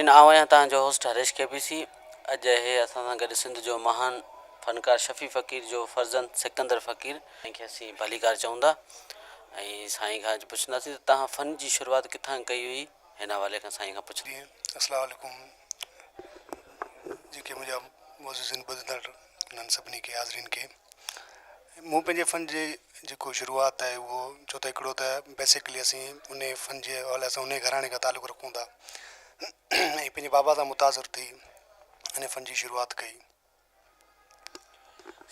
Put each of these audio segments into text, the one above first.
ناظرين آئون آهيان توهان جو host Harish K B C اڄ اهي اسان سان گڏ سنڌ جو مهان فنڪار شفيع فقير جو فرزند سڪندر فقير سائين کي اسين ڀليڪار چئون ٿا ۽ سائين کان اڄ پڇنداسين ته توهان فن جي شروعات ڪٿان ڪئي هئي هن حوالي کان سائين کان پڇ. جي السلام عليڪم جيڪي منهنجا معززين ٻڌندڙ انهن سڀني کي حاضرين کي مون پنهنجي فن جي جيڪو شروعات آهي اهو ڇو ته هڪڙو ته بيسڪلي اسين ان فن جي حوالي سان ان گهراڻي کان تعلق رکون ٿا ۽ پنهنجي بابا سان متاثر ٿي ان فن جي شروعات ڪئي.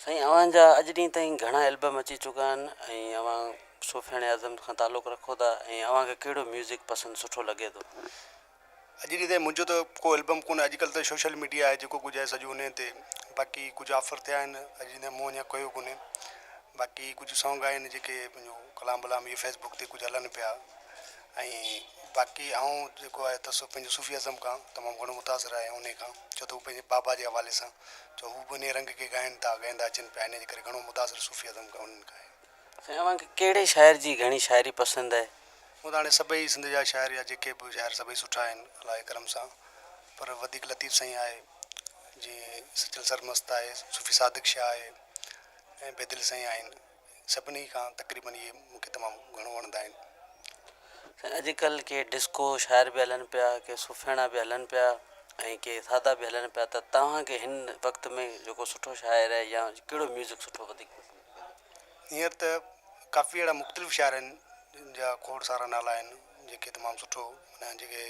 سائين اوهان جا اڄ ڏينهن تائين گهڻا البم اچي چڪا آهن ۽ اوهان صوفياڻي ازم کان تعلق رکو ٿا ۽ اوهان کي ڪهڙو ميوزڪ پسند سٺو لڳي ٿو. اڄ ڏينهن تائين منهنجو ته ڪو البم ڪونهي اڄ ڪلهه ته سوشل ميڊيا آهي جيڪو ڪجهه آهي سڄو انهي تي باقي ڪجهه آفر ٿيا آهن اڄ ڏينهن تائين مون اڃا ڪيو ڪونهي باقي ڪجهه سانگ آهن جيڪي پنهنجو ڪلام ولام اهي فيس بڪ تي ڪجهه هلن پيا ۽ باقي آئون جيڪو آهي ته سو پنهنجو صوفي ازم کان تمام گهڻو متاثر آهيان انهي کان ڇو ته هو پنهنجي بابا جي حوالي سان ڇو هو به انهي رنگ کي ڳائن ٿا ڳائيندا اچن پيا انهي جي ڪري گهڻو متاثر صوفي ازم کان انهن کان آهيان. سائين اوهان کي ڪهڙي شاعر جي گهڻي شاعري پسند آهي؟ هونء ته هاڻي سڀئي سنڌ جا شاعر يا جيڪي به شاعر سڀئي سٺا آهن الله جي ڪرم سان پر وڌيڪ لطيف سائين آهي جيئن سچل سرمست آهي صوفي صادق شاهه آهي ۽ بيدل سائين آهن سڀني کان تقريبن اهي مون کي تمام گهڻو وڻندا آهن. سائين اڄڪلهه ڪي ڊسڪو شاعر به هلن پيا ڪي صوفياڻا به هلن پيا ۽ ڪي سادا به هلن پيا ته توهان کي هن وقت ۾ جيڪو سٺو شاعر آهي يا ڪهڙو ميوزڪ سٺو وڌيڪ پسند ٿو لڳي؟ هينئر ته ڪافي اهڙا مختلف شاعر آهن جن جا کوڙ سارا نالا آهن جيڪي تمام سٺو معنيٰ جيڪي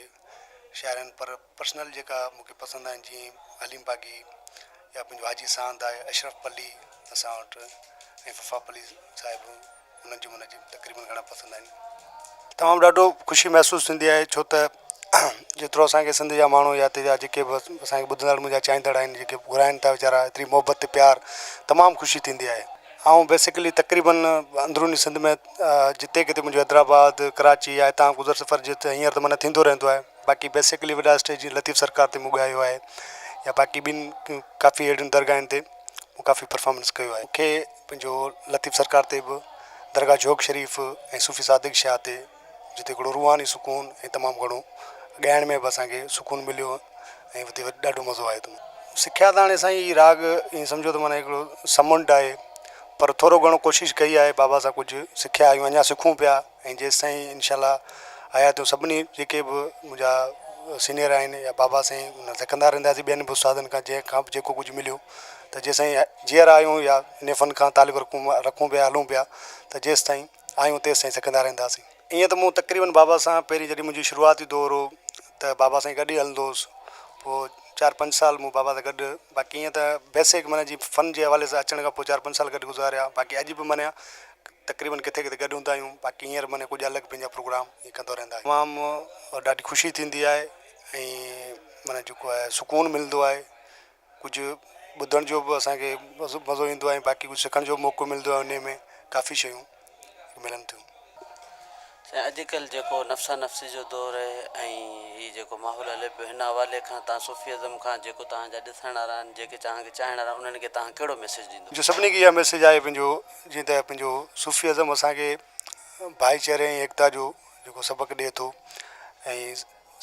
شاعر آهن پر پرسنل جيڪا مون کي پسند آهن جيئن حليم باغي يا پنهنجو حاجي ساند آهي اشرف پلي اسان وٽ ۽ وفا پلي صاحب انهن جون معنيٰ تقريبن گهڻا پسند آهن. تمام ڏاڍو خوشي محسوس ٿيندي آهي ڇو ته جيترو اسان کي سنڌ جا ماڻهو يا هتي جا جيڪي به اسان کي ٻڌندڙ منهنجا چاهيندڙ آهن جيڪي گهرائن ٿا ويچارا ايتري محبت پيار تمام خوشي ٿيندي آهي. آئون بيسڪلي تقريبن اندروني سنڌ ۾ جتي ڪٿي منهنجو حيدرآباد ڪراچي يا هتان گذر سفر جتي هينئر ته معنيٰ ٿيندو رهندو آهي باقي بيسڪلي وڏا اسٽيج جيئن لطيف سرڪار تي مون ڳايو آهي يا باقي ٻين ڪافي اهڙين درگاهن تي مون ڪافي پرفارمنس ڪيو آهي مونکي پنهنجو لطيف سرڪار تي به درگاهه جهوڪ شريف ۽ صوفي صادق شاهه تي جتي هڪڙو روحاني سڪون ۽ تمام گهڻو ڳائڻ ۾ به اسان کي سڪون مليو ۽ اتي ڏاڍو مزو آيو ته سکيا ته هاڻي سائين هي راڳ ائين سمجهو ته معنيٰ هڪڙو سمنڊ آهي پر ٿورو گهڻو ڪوشش ڪئي آهي بابا سان ڪجهه سکيا آهيون اڃا سکون پيا ۽ جيستائين انشاء الله حياتيون سڀني جيڪي به منهنجا سينئر آهن يا بابا سائين ان سکندا رهنداسين ٻين به استادن کان جنهن کان به جيڪو ڪجهه مليو ته جيستائين جيئرا آهيون يا ان فن کان تعلق رکون رکون پيا هلون پيا ته جيستائين آهيون تيستائين سکندا رهنداسين. ائين ته مون تقريبن بابا سان پهرين جڏهن منهنجي شروعاتي دور هو ته بابا سان گڏ ئي هلندو هوس پوء چار پنج سال مون بابا سان گڏ باقي ائين ته بيسڪ معنيٰ جي فن جي حوالي سان اچڻ کان پوء چار پنج سال گڏ گذاريا باقي اڄ به معنيٰ تقريبن ڪٿي ڪٿي گڏ هوندا آهيون باقي هينئر معنيٰ ڪجهه الڳ پنهنجا پروگرام ائين ڪندو رهندا آهيون. تمام ڏاڍي خوشي ٿيندي آهي ۽ معنيٰ جيڪو آهي سڪون ملندو آهي ڪجهه ٻڌڻ جو به اسان کي مزو ايندو آهي باقي ڪجهه سکڻ جو به موقعو ملندو آهي انهي ۾ ڪافي شيون ملن ٿيون. سائين اڄڪلهه جيڪو نفسا نفسي جو دور آهي ۽ هي جيڪو ماحول هلي پيو هن حوالي کان توهان صوفي ازم کان جيڪو توهان جا ڏسڻ وارا آهن جيڪي توهان کي چاهڻ وارا آهن انهن کي توهان ڪهڙو ميسيج ڏيندو. منهنجو سڀني کي اها ميسيج آهي پنهنجو جيئن ته پنهنجو صوفي ازم اسان کي ڀائيچاري ۽ ايڪتا جو جيڪو سبق ڏئي ٿو ۽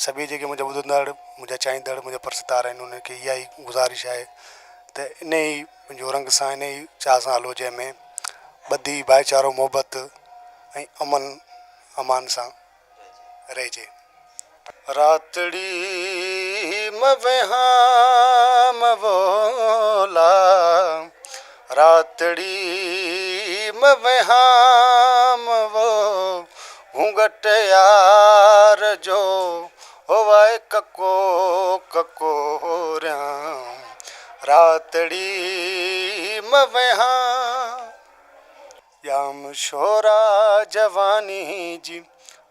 سڀيئي جيڪي منهنجا ٻڌندڙ، منهنجا چاهيندڙ، منهنجا پرستار آهن، انهن کي اها ئي گذارش آهي ته انهيء ئي پنهنجو رنگ سان، انهيء ئي چاهه سان هلو، جنهن ۾ ٻڌي، ڀائيچارو، محبت ۽ امن امان سان رهجي. راتڙي م ويهان مولا، راتڙي م ويهان وو. گهونگهٽ يار جو هوائي ڪڪو ڪڪو ريان راتڙي م ويهان. ڄام شورا جواني جي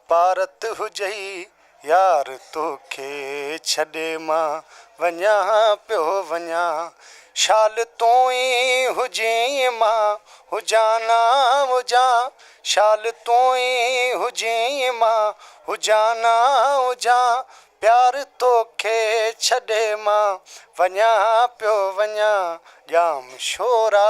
پارت هجئي يار توکي ڇڏي مان وڃان پيو وڃان شال تون ئي هجين مان هجان نه هجان شال تون ئي هجين مان هجان نه هجان پيار توکي ڇڏي مان وڃان پيو وڃان ڄام شورا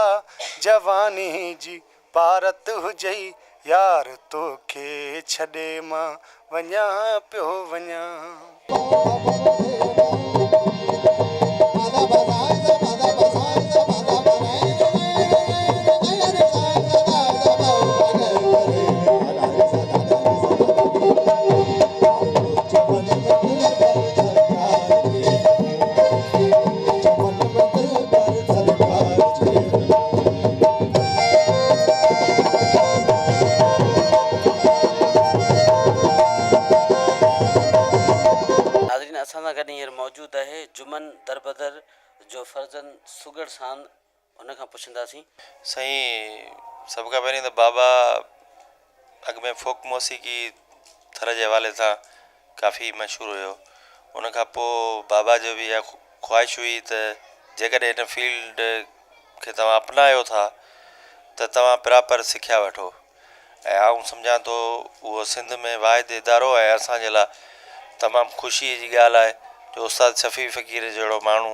جواني جي پارت هجئي يار توکي ڇڏي مان وڃان پيو وڃان. ناظرين اسان سان گڏ هينئر موجود آهي جمن دربدر جو فرزند سگهڙ ساند ان کان پڇنداسين. سائين سڀ کان پهرين ته بابا اڳ ۾ فوڪ موسيقي ٿر جي حوالي سان ڪافي مشهور هيو ان کان پوء بابا جو به اها خواهش هئي ته جيڪڏهن هن فيلڊ کي توهان اپنايو ٿا ته توهان پراپر سکيا وٺو ۽ آئون سمجهان ٿو اهو سنڌ ۾ واحد ادارو ۽ اسان جي لاء تمام خوشي جي ڳالهه آهي جو استاد شفيع فقير جهڙو ماڻهو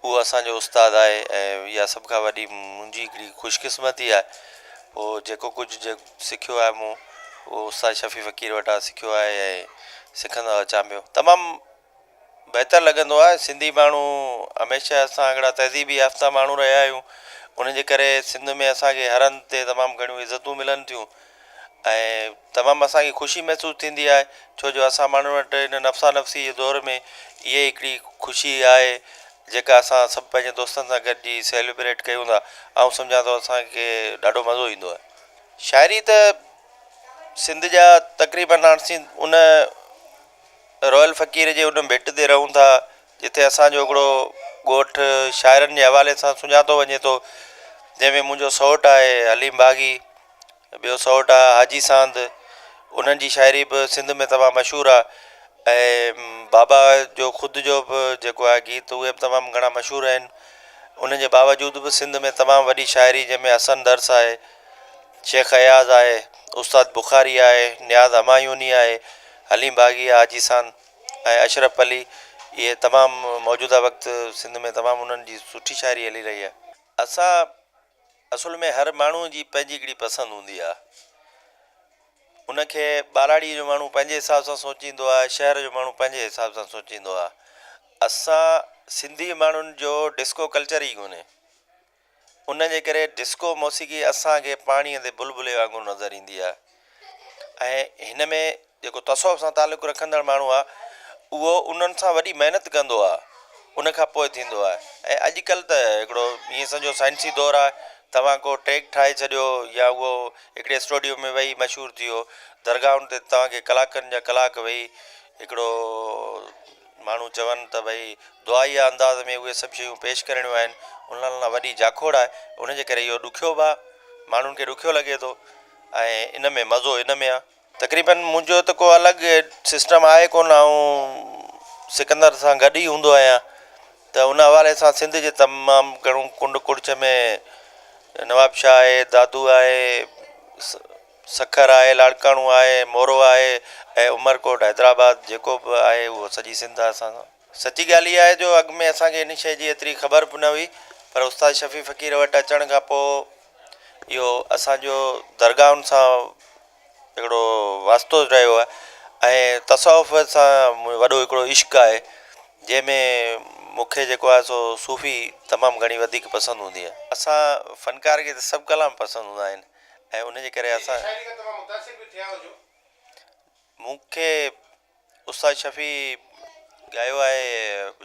اهو اسان جو استاد آهي ۽ اها سڀ کان وڏي منهنجي هڪڙي خوش قسمتي آهي پوء جيڪو ڪجهه سکيو آهي مون اهو استاد شفيع فقير وٽان سکيو آهي ۽ سکندو اچان پيو تمام بهتر لڳندو آهي سنڌي ماڻهو هميشه اسان هڪڙا تهذيبي يافته ماڻهو رهيا آهيون ان جي ڪري سنڌ ۾ اسان کي هر هنڌ تي تمام گهڻيون عزتون ملن ٿيون ۽ تمام اسان کي خوشي محسوس ٿيندي آهي ڇو جو اسان ماڻهن وٽ هن نفسا نفسي جي دور ۾ اهي هڪڙي خوشي آهي جيڪا اسان سڀ پنهنجي دوستن سان گڏجي سيليبريٽ ڪيون ٿا آئون سمجهان ٿو اسان کي ڏاڍو مزو ايندو آهي شاعري ته سنڌ جا تقريبن هاڻ سين ان روحل فقير جي ان ڀٽ تي رهون ٿا جتي اسان جو هڪڙو ڳوٺ شاعرن جي حوالي سان سڃاتو وڃي ٿو جنهن ۾ منهنجو سئوٽ آهي حليم باغي ٻيو سئوٽ آهي حاجي ساند انهن جي شاعري به سنڌ ۾ تمام مشهور آهي ۽ بابا جو خود جو به جيڪو آهي گيت اهي به تمام گهڻا مشهور آهن ان جي باوجود به سنڌ ۾ تمام وڏي شاعري جنهن ۾ حسن درس آهي شيخ اياز آهي استاد بخاري آهي نياز همايوني آهي حليم باغي آهي حاجي ساند ۽ اشرف علي اهي تمام موجوده وقت سنڌ ۾ تمام انهن جي سٺي شاعري هلي رهي آهي اسان اصل ۾ هر ماڻهوء جي پنهنجي هڪڙي پسند هوندي آهي. ان کي ٻهراڙيء جو ماڻهو پنهنجي حساب سان سوچيندو آهي، شهر جو ماڻهو پنهنجي حساب سان سوچيندو آهي. اسان سنڌي ماڻهن جو ڊسڪو ڪلچر ئي ڪونهي. ان جي ڪري ڊسڪو موسيقي اسان کي پاڻيء تي بلبلي وانگر نظر ايندي آهي ۽ هن ۾ جيڪو تصوف سان تعلق رکندڙ ماڻهو آهي اهو انهن سان وڏي محنت ڪندو آهي ان کان پوء ٿيندو آهي ۽ اڄڪلهه ته هڪڙو ائين سمجهو سائنسي دور آهي توهان ڪو ٽريڪ ٺاهي ڇڏيو يا اهو هڪڙي اسٽوڊيو ۾ ويهي مشهور ٿي ويو درگاهن تي توهان کي ڪلاڪن جا ڪلاڪ ويهي هڪڙو ماڻهو چون ته ڀئي دعائيه انداز ۾ اهي سڀ شيون پيش ڪرڻيون آهن انهن لاء وڏي جاکوڙ آهي ان جي ڪري اهو ڏکيو به آهي ماڻهن کي ڏکيو لڳي ٿو ۽ ان ۾ مزو ان ۾ آهي. تقريبن منهنجو ته ڪو الڳ سسٽم آهي ڪونه آئون سڪندر سان گڏ ئي هوندو آهيان ته ان حوالي سان سنڌ جي تمام گهڻو ڪنڊ ڪڙڇ ۾ نواب شاهه آهي دادو آهي سکر آهي لاڙڪاڻو آهي مورو آهي ۽ عمرڪوٽ حيدرآباد جيڪو به آهي اهو سڄي سنڌ آهي اسان سان سچي ڳالهه اها آهي جو اڳ ۾ اسان کي ان شيء جي ايتري خبر به نه هئي پر استاد شفيع فقير وٽ اچڻ کان پوء اهو اسان جو درگاهن سان هڪڙو واسطو رهيو آهي ۽ تصوف سان وڏو هڪڙو عشق آهي جنهن ۾ مون کي جيڪو آهي سو صوفي تمام گهڻي وڌيڪ پسند هوندي آهي. اسان فنڪار کي ته سڀ ڪلام پسند هوندا آهن ۽ ان جي ڪري اسان مون کي استاد شفيع ڳايو آهي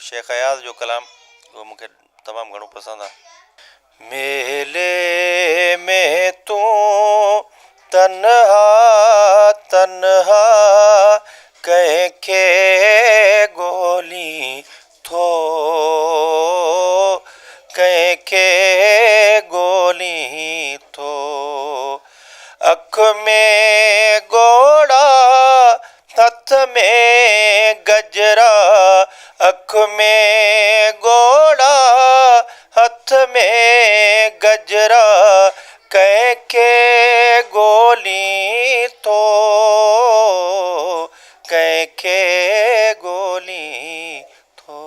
شيخ اياز جو ڪلام اهو مون کي تمام گهڻو پسند آهي. ميلي ۾ تون تنها تنها ڪنهن کي ڳولين ٿو ڪنهن کي ڳولين ٿو اک ۾ ڳوڙها هٿ ۾ گجرا اک ۾ ڳوڙها هٿ ۾ گجرا ڪنهن کي ڳولين ٿو ڪنهن کي ڳولين ٿو.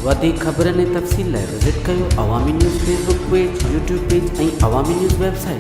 وڌيڪ خبرن ۽ تفصيل لاء وزٽ ڪيو Awami news Facebook page, YouTube page ۽ Awami news website.